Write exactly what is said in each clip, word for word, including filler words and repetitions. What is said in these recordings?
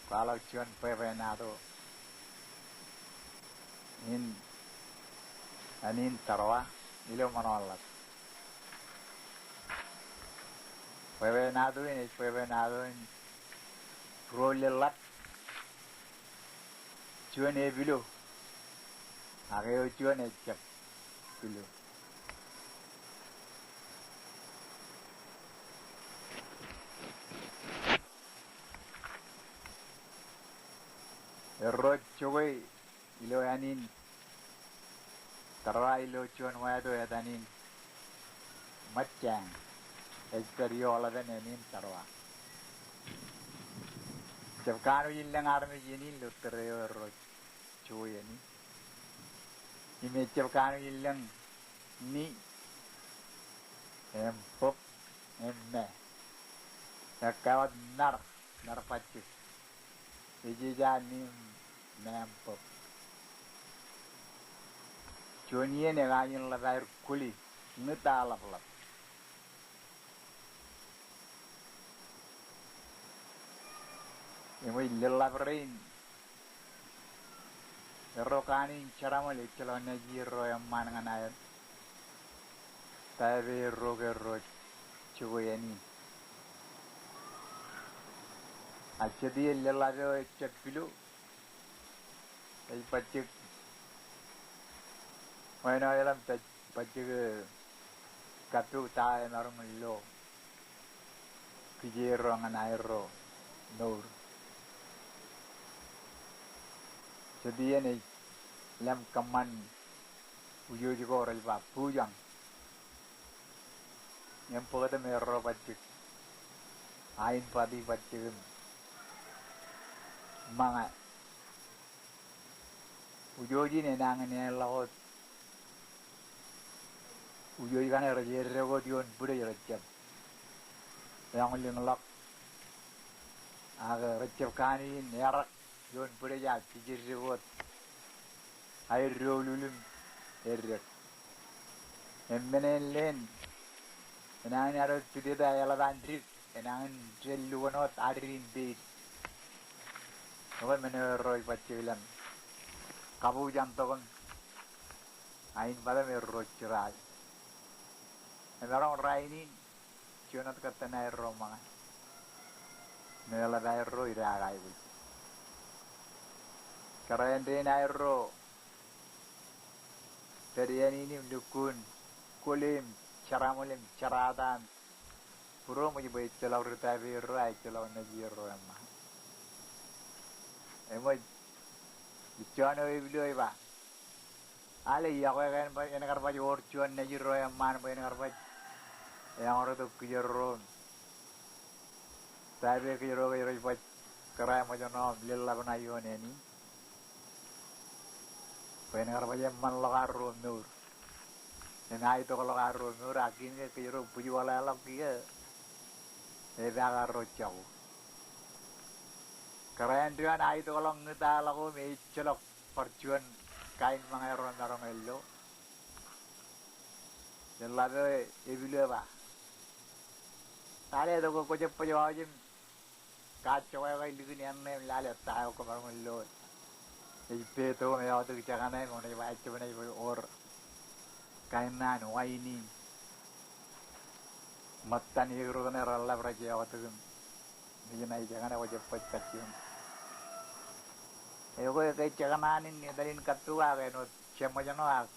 Kwaḷọk juon bwebwenato in, ānin Tōrwa ilo ṃōṇōḷḷap. Bwebwenato in ej bwebwenato in būruo leḷḷap, juon epilo, ak eo juon ejjab pilo. Erro jokwe ilo ānin Tōrwa ilo juon wāto etan in Ṃōjjañ. Ej pād ioḷapen ānin Tōrwa. Jab kanooj in lōñ armej iien in ilo tōre eo erro jokwe iien in. Im ejjab kanooj in lōñ ni, im bōb, im me. Ekkā wōt nar, nar bajjek. Ej ej an im me im bōb. Juon iien ekañin ḷap aer kwōle, ñūtaḷapḷap. Im ej leḷḷap rein. Erro kanooj in jeraṃōl ejjeḷọk nejier ro eṃṃaan ñan aer. Taipe erro ke erro jokwe iien in. Ak jet iien leḷḷap eo ejjab pilo. Ej bajjek. Wāween eo eḷap baj- bajjek, eh, kappok ta emaroñ in lo kijeerro ñan aerro mour. Jet iien ej lem kōṃṃan ujooj ko rej ba bujañ. Im bōktok im erro bajjek. Ain bati bajjek im ṃōñā. Ujooj in enañin eḷḷọk wōt. Ujooj kaṇe rej eddek wōt ioon bwidej rej jab eoñlōñḷọk. Ak rej jab kanooj in erak ioon bwidej ak jej eddek wōt. Aer doulul im eddek. Im men in leen enañin ad wōt piteta eḷap an dik. Enañin jen lukkuun wōt ad in peid. Ekwe men eo erro ej bajjek lem kabujañ tok im ain bōktok im erro jeraaj. Emaroñ rainin juon wōt kōttan aerro ṃōñā. Im eḷap aerro idaak aikuj. Kōrā āindein aerro pād iien in im lukkuun kwōle im jeraṃōl im jerata im būroṃōj bwe ejjeḷọk ri taipeerro, ejjeḷọk nejierro eṃṃaan. Eṃōj, ej juon eo epilo ej ba, ale, iọkwe ke en kar baj wōr juon nejierro eṃṃaan bwe en kar baj eọñḷọk kijerro im taipe kōjro ke rej baj kōrā ṃōjṇọ im leḷḷap ṇa ioon āne. Bwe en kar baj eṃṃanḷọk arro mour im aetokḷọk arro mour, ak kein ke kōjro bwijwaḷeḷọk kiiō epaak arro jako. Kōrā āindein aetokḷọk ñūtaḷọk im ejjeḷọk bar juon kain ṃōñā ro maroñ in lo. Leḷḷap eo epilo ej ba, lale, etto ke kwō jab baj wāween im kajjoke ke likin āne im lale ta eo kwō maroñ in lo. Ej petok im eọtik jekane im enaaj ba ejjab naaj baj wōr kain naan wain in. Ṃōttan ekrōk ṇe reḷḷap rej eọtik im ej naaj jekane kwō jab baj kajjioñ. Ekwe ke jekōṇaan in etal in kappok ak āinwōt jeṃōjṇọ ak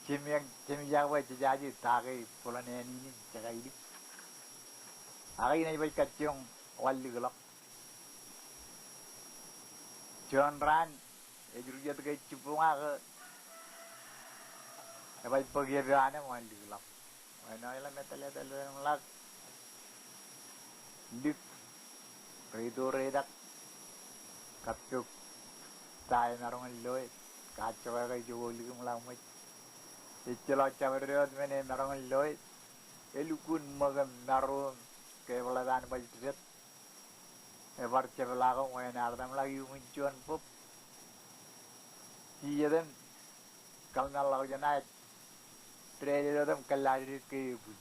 jemijak, jemijak bwe jejaje ta ke bōlen āne in jekailik. Ak inaaj baj kajjioñ wanlikḷọk. Juon raan ej ri jet ke jibboñ ak ebaj bōk iep eo an im wanlikḷọk. Wāween eo ilo metal etal ḷọk. Lik, reito reitak, kappok ta emaroñ in loe, kajjoke ke ijoko lik im ḷak ṃōj. Ejjeḷọk jabdewōt men emaroñ in loe, elukkuun ṃōk im maroñ im ke eḷap an baj dedet. Ebar jepḷaak im wāween ear tōmḷọk iuṃwin juon bōb. Jijet im kōḷmānḷọkjeṇ aer dedeḷọk im kōlladik ke ebwi.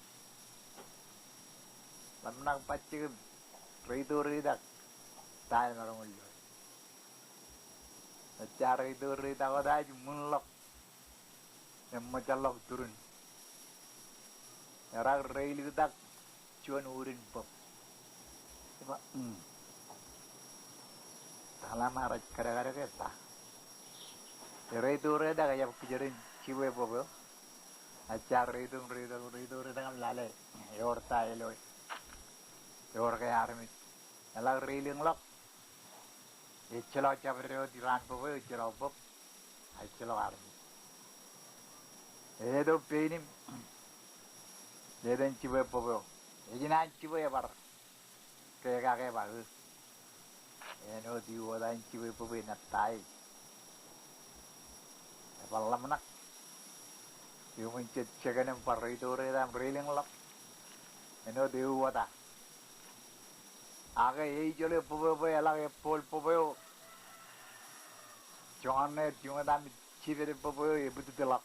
Ḷōmṇak bajjek im reito reitak. ta emaroñ in loe. Ejja reido reitak wōt, ej ṃwiinḷọk. Eṃōjḷọk turin. Erak reiliktak juon urin bōb. Ej ba, "Mm. Tōḷa ṃaar ej kadkadek e ta." Ereido reitak, ejjab kijer in jibwe bōb eo. Ejja reido, reido, reido reitak im lale. Ewōr ta e loe. Ewōr ke armej. Eḷak reilōñḷọk. Ejjeḷọk jabdewōt raan bōb eo, ejjeḷọk bōb. Ejjeḷọk armej. Eto pein im eto en jibwe bōb eo. Ej naan jibwe, ebar kekake, eba, "Eo, āinwōt ewi wōt aō jibwe bōb e, nōt ta e?" Ebar ḷōmṇak. Iuṃwin jet jekōn im bar reido reitak im reilōñḷọk. "Āinwōt ewi wōt a?" Ak ej jole bōb eo bwe eḷak ebbool bōb eo. Joñan ṇe, joñan eo im jibwe bōb eo, ebwititḷọk.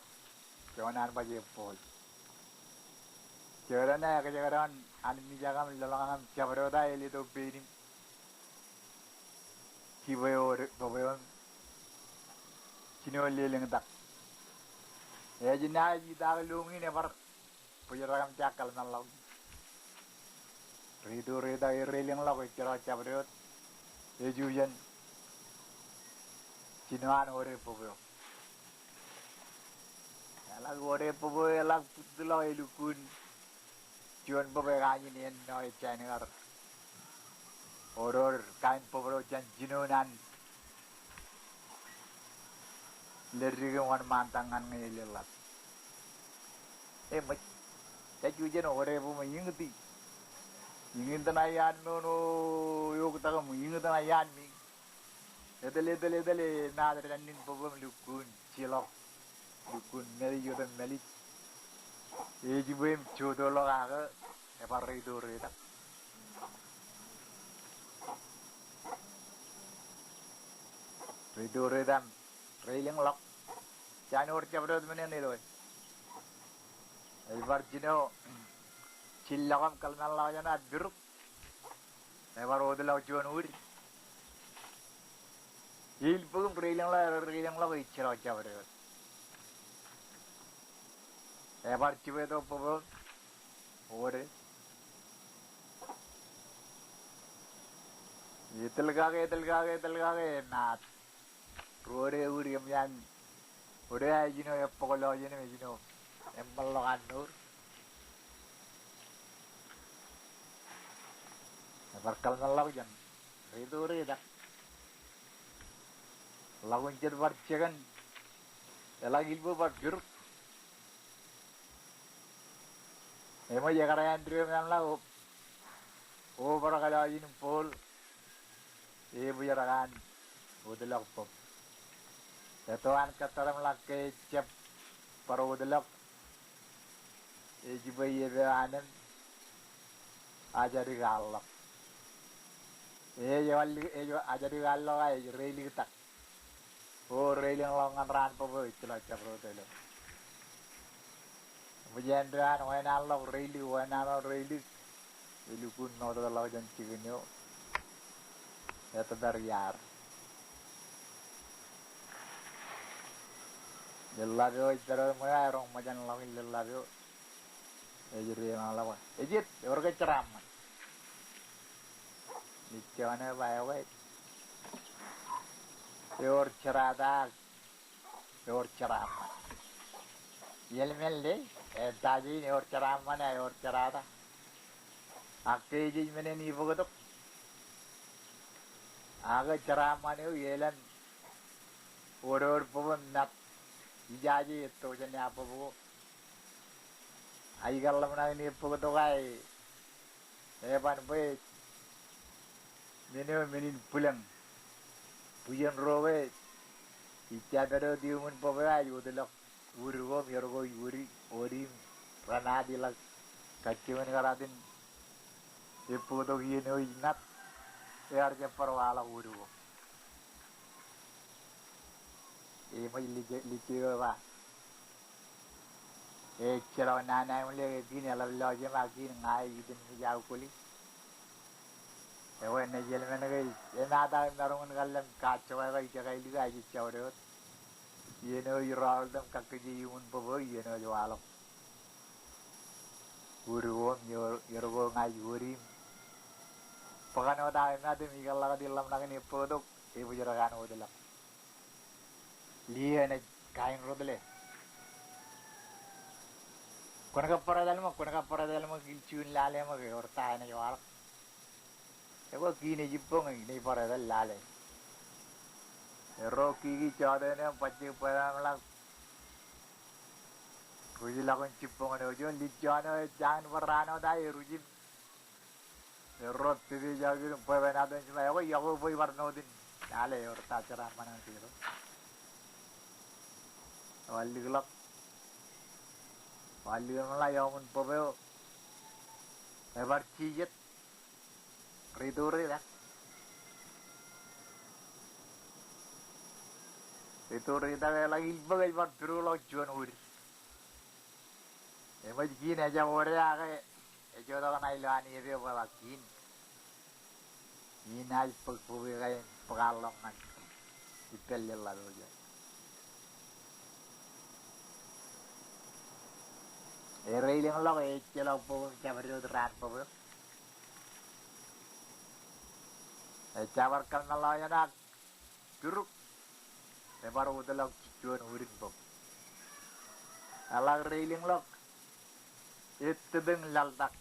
Joñan an baj ebbool. Jekdọọn eo ekjekdọọn an mijak im lōḷñañ im jabdewōt, ej letok pein im jibwe eo, bōb eo im jino lelōñtak. Ej naaj itaak lọñiin, ebar bōjrak im ja kōḷmānḷọk. Reido reitak, ereilōñḷọk, ejjeḷọk jabdewōt. Ej jujen jino an ode bōb eo. Eḷak ode bōb eo, eḷak bwititḷọk, elukkuun juon bōb ekañin ennọ ejjañin kar. Oror kain bōb ro jān jinoin an leddik im wōnṃaantak ñan ñe elōḷḷap. Eṃōj, jej jujen ode bōb im iñiti. Iñin tōn aiaan moon, o, eoktak im iñin tōn aiaan miiñ. Etōl, etōl, etōl, emaat dānin bōb im lukkuun. Jeḷọk. Lukkuun mālij, otem mālij. Ej jibwe im jotoḷọk, ak ebar reido reitak. Reido reitak im reilōñḷọk. Jān ewōr jabdewōt men eṇ eloe. Ej bar jino jillọk im kōḷmānḷọkjeṇ ad biruk. Ebar wōtlọk juon wūd. Ilbōk im reilōñḷọk, reilōñḷọk, ejjeḷọk jabdewōt. Ebar jibwe tok bōb eo im ode. Etōl kake, etōl kake, etōl kake, emaat. Ruo eo ewūd eṃōj an ode, ejino ebōk lọjien im ejino eṃṃanḷọk an mour. Ebar kōḷmānḷọk jān reido reitak. Ḷọk in jet bar jekōn. Eḷak ilbōk bar biruk. Eṃōj, ekar āindein eṃṃanḷọk, o, obrak lọjien im bool. Ebōjrak an wōtlọk bōb. Eto an kōttar im ḷak ke ejjab bar wōtlọk. Ej jibwe iep eo an im ajadi kaarḷọk. Ej wal, ej ajadi kaarḷọk, a ej reiliktak. O, reilōñḷọk ñan raan bōb eo, ejjeḷọk jabdewōt ilo. Eṃōj, āindein an wānanḷọk reilik, wānanḷọk reilik. Elukkuun ṃoktōḷọk jān jikin eo etōpar iaad. Lōḷḷap eo ej pād wōt ṃweo, eroñ ṃōjanḷọk in lōḷḷap eo. Ej reiḷọk ḷọk. Ej jet, ewōr ke jeraaṃṃan. Ej jọọne ba eo ke. Ewōr jerata, ewōr jeraaṃṃan. Elmen le, etaje in ewōr jeraaṃṃan, ewōr jerata. Ak ke ej men eṇ ibōktok. Ak jeraaṃṃan eo elōñ. Ode ode bōb im nat. Ijaje etto jān ia bōb ko. Ak ikar ḷōmṇak in ebōktok, a eban bwe men eo men in bwilōñ. Bwijen ro ke ij jab pād wōt iuṃwin bōb eo, a ej wōtlọk wūd ko im iar ko ej wōdi, wōdi im remaat, iḷak kajjioñ in kar atin ebōktok iien eo ij nat. Ear jab bar waḷọk wūd ko. Eṃōj, lijje, lijje eo ba, ejjeḷọk nana im le ke kiin eḷap lọjiem, a kiin ña ej itin mijak kuli. Ekwe, naaj eḷmen ke emaat aō maroñ in kallem kajjoke ke ijekailiku, ij jabdewōt. Iien eo ij rọọl im kakkije iuṃwin bōb eo, iien eo ej waḷọk. Udik eo im ier, ier ko ña ij udik im bōkan wōt aō mat im ikōḷḷọk wōt im ḷōmṇak in ebōktok, ebōjrak an wōtlọk. Lio enaaj kain rot le. Kwōn kab barāinwōt, kwōn kab barāinwōt ilju in lale ṃōk, ewōr ta enaaj waḷọk. Ekwe kiin ej jibboñ, inaaj barāinwōt lale. Erro kiki jọteen eo im bajjek bwebwenaṃḷọk. Rujḷọk in jibboñ eo juon, lijjoon eo ej jañin bar raan wōt aō eruj im erro pepejọk im bwebwenato in jiṃa, ekwe iọkwe bwe ibar ṇotin lale, ewōr ta jeraaṃṃan in keto. Ewōr likḷọk. Ewōr likḷọk ḷọk iuṃwin bōb eo. Ebar jijet. Ri turi dak. Ri turi dak eḷak ilbōk ej bar pidoḷọk juon wūd. Eṃōj kiin ejab wōde ak ej jọọk tok ṇa ilo an iep eo bwe ba kiin. Inaaj bōk bōb eo ke bōk aḷḷọk ñan ippān leḷḷap eo juon. Ereileñḷọk, ejjeḷọk bōb im jabdewōt raan bōb eo. Ejja bar kōḷmānḷọk jān ak piduk. Ebar wōtlọk juon wūd in bōb. Eḷak reileñḷọk. Ettōtōñ laḷtak.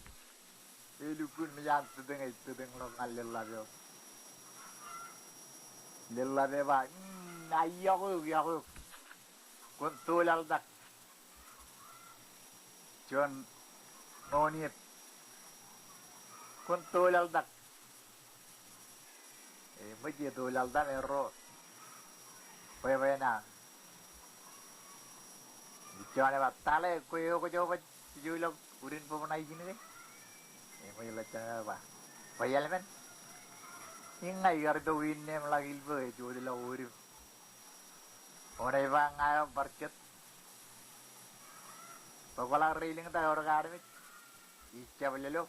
Elukkuun mejān tōtōñ, ettōtōñḷọk ñan leḷḷap eo. Leḷḷap eo eba, mm, a iọkwe eok, iọkwe eok. Kwōn to laḷtak. Juon ṇoon iep. Kwōn to laḷtak. Eṃōj eto laḷtak im erro bwebwenato. Lijjoon eba, tale, kwe eo kwōj ba ij joḷọk wūd in bōb ṇa ijin ke? Eṃōj ḷọk juon eo eba, bwe eḷmen. Im ña ikar itok inne im ḷak ilbōk ej wōtlọk wūd im Oṇe ej ba ña eo bar jet. Bwe kwōḷak reileñtak ewōr kaarmej. Ij jab lelo.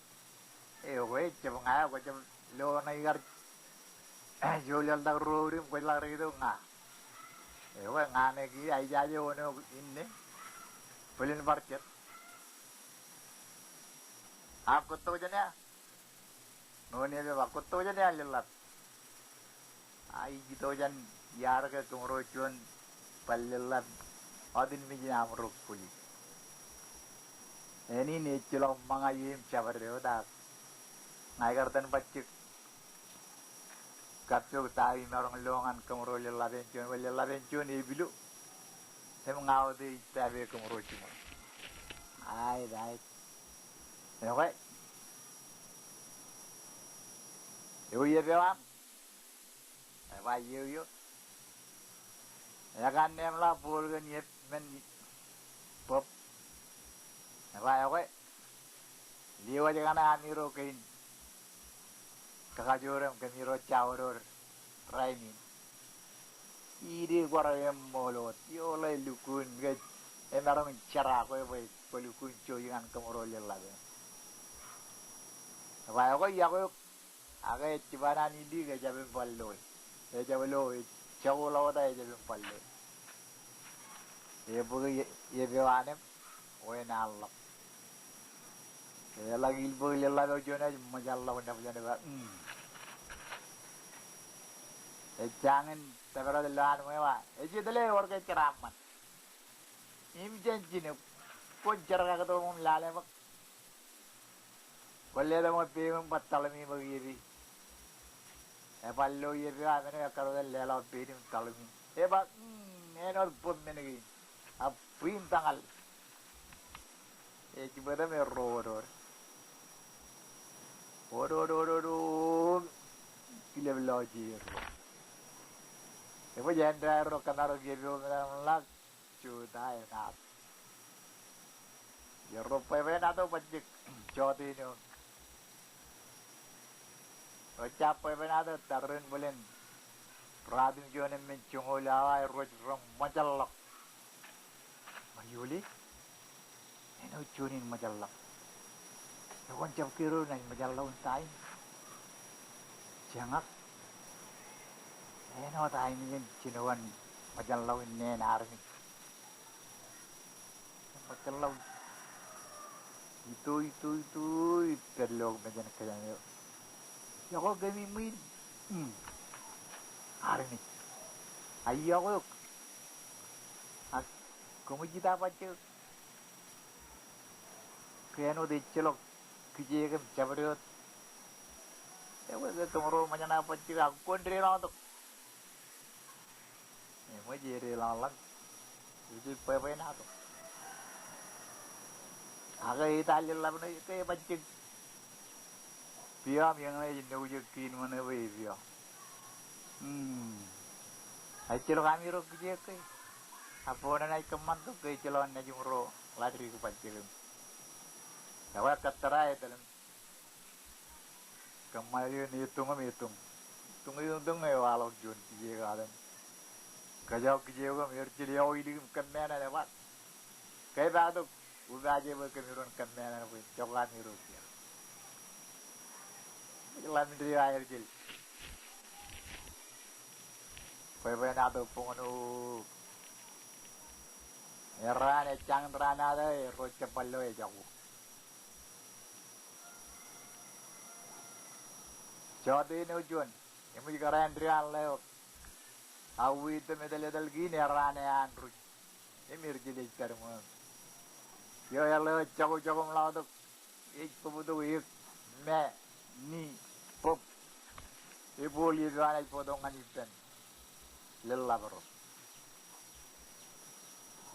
Ekwe ejab ña eo, kwōjab lo ṇe ikar joḷọk ḷọk ruo wūd im kwōj ḷak reitok ña. Ekwe ña ṇe kiiō aijaje oṇe eo inne. Bōlen bar jet. Ak kwōj tok jān ia? Ṇoon iep ej ba, kwōj tok jān ia leḷḷap? A, ij tok jān iaad ke kōmro juon bal leḷḷap. Otin mijin aṃro kwōli. Ānin ejjeḷọk ṃōñā ie im jabdewōt ak ña ikar itōn bajjek kappok ta eo imaroñ lo ñan kōmro leḷḷap eṇ juon, bwe leḷḷap eṇ juon epilo. Im ña wōt ej tap e kōmro jiṃor. Aet, aet. Ekwe. Ewi iep eo aṃ? Eba, ieo, ieo. Ekannemḷọk bōd kōn iep men bōb. Eba, ekwe. Lewōj kaṇe amiro kein kakajoor im kōmiro jawōdwōd rainin. Ide kwaar eṃṃool wōt, ioḷe lukkuun ke emaroñ jera kwe bwe kwō lukkuun jouj ñan kōmro leḷḷap eṇ. Eba, ekwe, iọkwe eok. Ak ej jibaan an iliik ejab im bar loe. Ejab lo, ejako ḷọk wōt ak ejab im bar loe. Ebōk ie-, iep eo an im wānḷọk. Eḷak ilbōk leḷḷap eo juon ej ṃōjaḷḷọk nabōjān eba, mm. Ej jañin tōprak ilo an ṃweo a, ej jet le ewōr ke jeraaṃṃan. Im jān jinō, kwōn jerkaktok im lale ṃōk. Kwōn letok ṃōk pein im bar taḷmi ṃōk iep e. Ebar lo iep eo, a men eo ekkar wōt leḷọk pein im taḷmi. Eba, mm, āinwōt bōb men kein. A bwiin tōñal. Ej bōtōm erro wōdwōd. Wōdwōd, wōdwōd, wōdwōd. Kilep lọjierro. Eṃōj āindein erro kōmaroñ iep eo im ḷak. Juda enaat. Erro bwebwenato bajjek jọteen eo. Ro jab bwebwenato tarrin bōlen ratimjuon im men joñoul awa erro rej roñ ṃōjaḷḷọk. Ṃōjaḷḷọk. Āinwōt juon in ṃōjaḷḷọk. Ekwe kwōn jab kero naaj ṃōjaḷḷọk in ta in. Jeñak. Āinwōt ainikiōn jinowan ṃōjanḷọk in neen armej. Ṃōjanḷọk. Ito, ito, ito, ito, pād ilo mejān kōjām eo. Iọkwe kōm im ṃwiin. Hmm. Armej. A iọkwe eok. Ak kōṃij ita bajjek eok. Ke āinwōt ejjeḷọk kijeek im jabdewōt. Ekwe ke kōmro ṃōjṇaak bajjek ak kwōn deḷọñtok. Eṃōj, edeḷọñḷọk. Ejej bwebwenato. Ak ej itaal ḷōḷḷap ṇe ke ebajjek. Piọ im eñṇe ej nokjek kiin ṃōṇe bwe epiọ. Hmm. Ejjeḷọk amiro kijeek ke. Ak bwe enaaj kōṃṃan tok ke ejjeḷọk najiṃ ro ḷaddik bajjek im. Ekwe kōttōra etal im kōṃṃan eo etuñ im etuñ. Etuñ, etuñ, etuñ, ewaḷọk juon kijeek eo ad im kōjọọk kijeek eo im er jiljel eo ilik im kōmmeeṇ eṇ ebar. Ke epaaktok, upaje bwe kōmiroñ kōmmeeṇ eṇ bwe jọk amiro kiiō. Ḷamdeo aer jel. Bwebwenato boñōn eok. Erraan ejjañin raan ad erro jab bar lo ejako. Jotein eo juon, eṃōj kōrā āindein an ḷeo. Ak wi item etal etal kein erraan eo an ruj. Im er jiljej pād ṃōn. Eo eḷeo jako jako im ḷọktok. Ej bōbtok eō, me, ni, bōb. Ebooḷ iep eo enaaj bōktok ñan ippān ḷōḷḷap ro.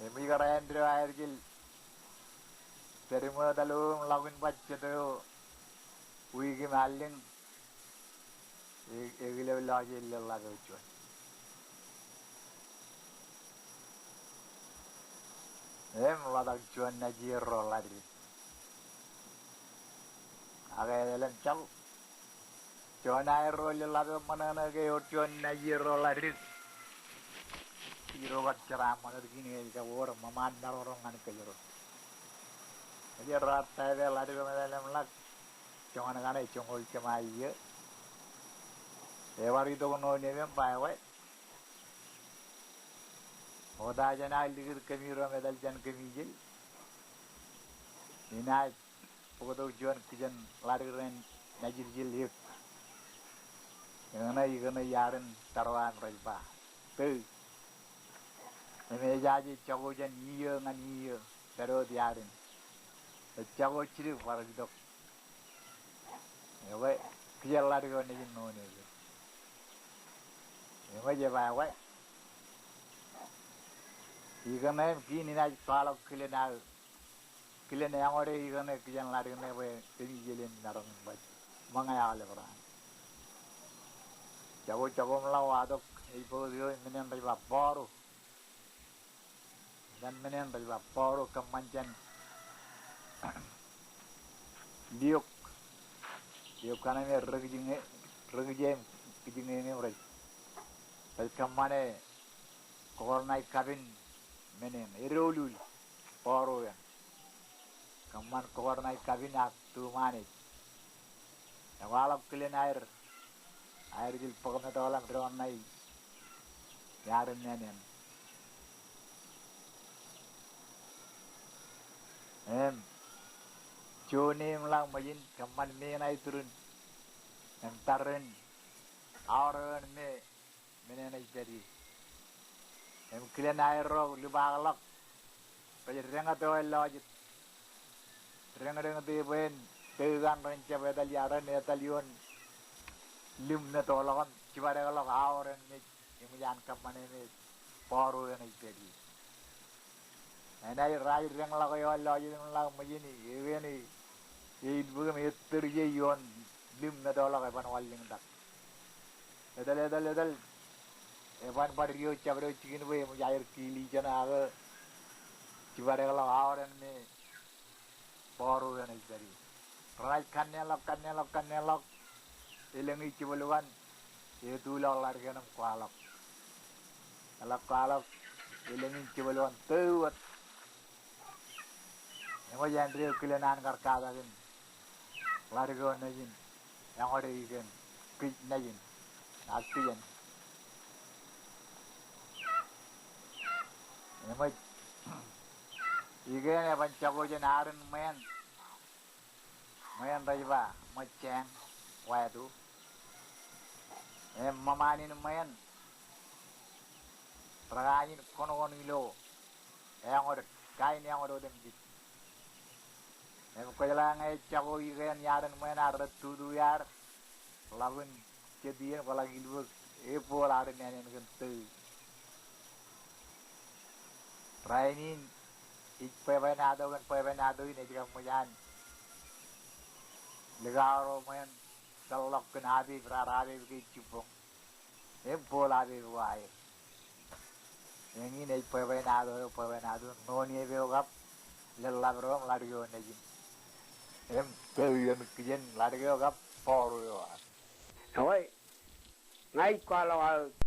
Eṃōj kōrā āindein aer jel pād ṃōn etal eo im ḷọk in baj jet eo wiik im allōñ. E, ekilep lọjeel ḷōḷḷap eo juon. Im ḷotak juon najier ro ḷaddik. Ak etal im jako. Juon aer ro ḷōḷḷap eo ṃōṇōṇō ke ewōr juon najier ro ḷaddik. Irooj ak jeraaṃṃan wōt kein ej jako wōr ṃōṃaan maroñroñ ñan kōjro. Ej erro ad taipe ḷaddik im etal im ḷak. Joñan kaṇe joñoul jemān iiō. Ebar itok naan eo im ba ekwe. Ota jān aō likūt kōmiro im etal jān kōmijel. Inaaj bōktok juon kijen ḷaddik rein najiljel eō. Eñṇe ikōṇe iaar in tōrwa im rej ba. Tō. Im ejaje jako jān iiō ñan iiō. Pād wōt iaar in. Ejako jidik bar itok. Ekwe, kijen ḷaddik eo nejin naan eo. Eṃōj, ej ba ekwe. Ikōṇe im kein inaaj kwaḷọk kilen aō. Kilen eñoode ikōṇe kijen ḷaddik ṇe bwe kōmijel en maroñ in baj. Ṃōñā aolep raan. Jako jako im ḷọk, wa tok ej bōk eo im men eṇ rej ba Bọọro. Jān men eṇ rej ba Bọọro kōṃṃan jān liok. Liok kaṇe me rōkijeṇ, rōkije im kijeṇ eṇ im rej. Rej kōṃṃane kọkọrnaik kapin men eṇ. Edoulul Bọọro eṇ. Kōṃṃan kọkọrnaik kapin ak tuṃaan ej. Ekwaḷọk kilen aer, aer jil bōk mettoḷ im doon ṇa iaar in naan eṇ. Im juon e im ḷak ṃōjin kōṃṃan meeṇ aeturin im tarrin aorōk eṇ me men eṇ ej pād ie. Im kilen aer ro lipaakḷọk. Rej deñōt eo elọjet. Deñdeñōt e bwe en tō kaṇ ren jab etal iaar in etal ioon lim mettoḷọk im jibadekḷọk aor eṇ me eṃōj an kōṃṃane me Bọọro eṇ ej pād ie. Enaaj raaj deñḷọk eo elọjet im ḷak ṃōjin e, ewe eṇ e, e ilbōk im ettōr ije ioon lim mettoḷọk eban wanlōñtak. Etal, etal, etal. Eban bar io jabdewōt jikin bwe eṃōj aer kiil ijeṇ ak jibadekḷọk aor eṇ me Bọọro eṇ ej pād ie. Renaaj kanneḷọk, kanneḷọk, kanneḷọk. Elōñ ijjibwilkan, etuḷọk ḷaddik eṇ im kwaḷọk. Eḷak kwaḷọk, elōñ ijjibwilkan tō wōt. Eṃōj, āindeeo kilen an kar katakin ḷaddik eo nejin eñode ikōn. kij nejin, ak kijen. Eṃōj, ikōṇaan eban jako jān arin ṃweeṇ. Ṃweeṇ rej ba, ṃōj jeañ, wāto. Im ṃōṃaan in ṃweeṇ rekaajin kōnokon ilo eñodik, kain eñodik otemjej. Im kwōjeḷā ñe ejako ikōṇaan iaar in ṃweeṇ ear tutu iaar, ḷap in jet iien kwaḷọk ilbōk, ebooḷ arin ānen kōn tō. Rainin ij bwebwenato kōn bwebwenato in ej kaṃṃōj an likao ro ṃweeṇ peḷḷọk kōn apep, raar apep ke jibboñ. Im booḷ apep ko aer. Eñin ej bwebwenato eo, bwebwenato ṇoon eo eo kab lōḷḷap ro im ḷadik eo nejin. Im tō eo eo kijen ḷadik eo kab bọọro eo an. Ewi, ña ij kwaḷọk aō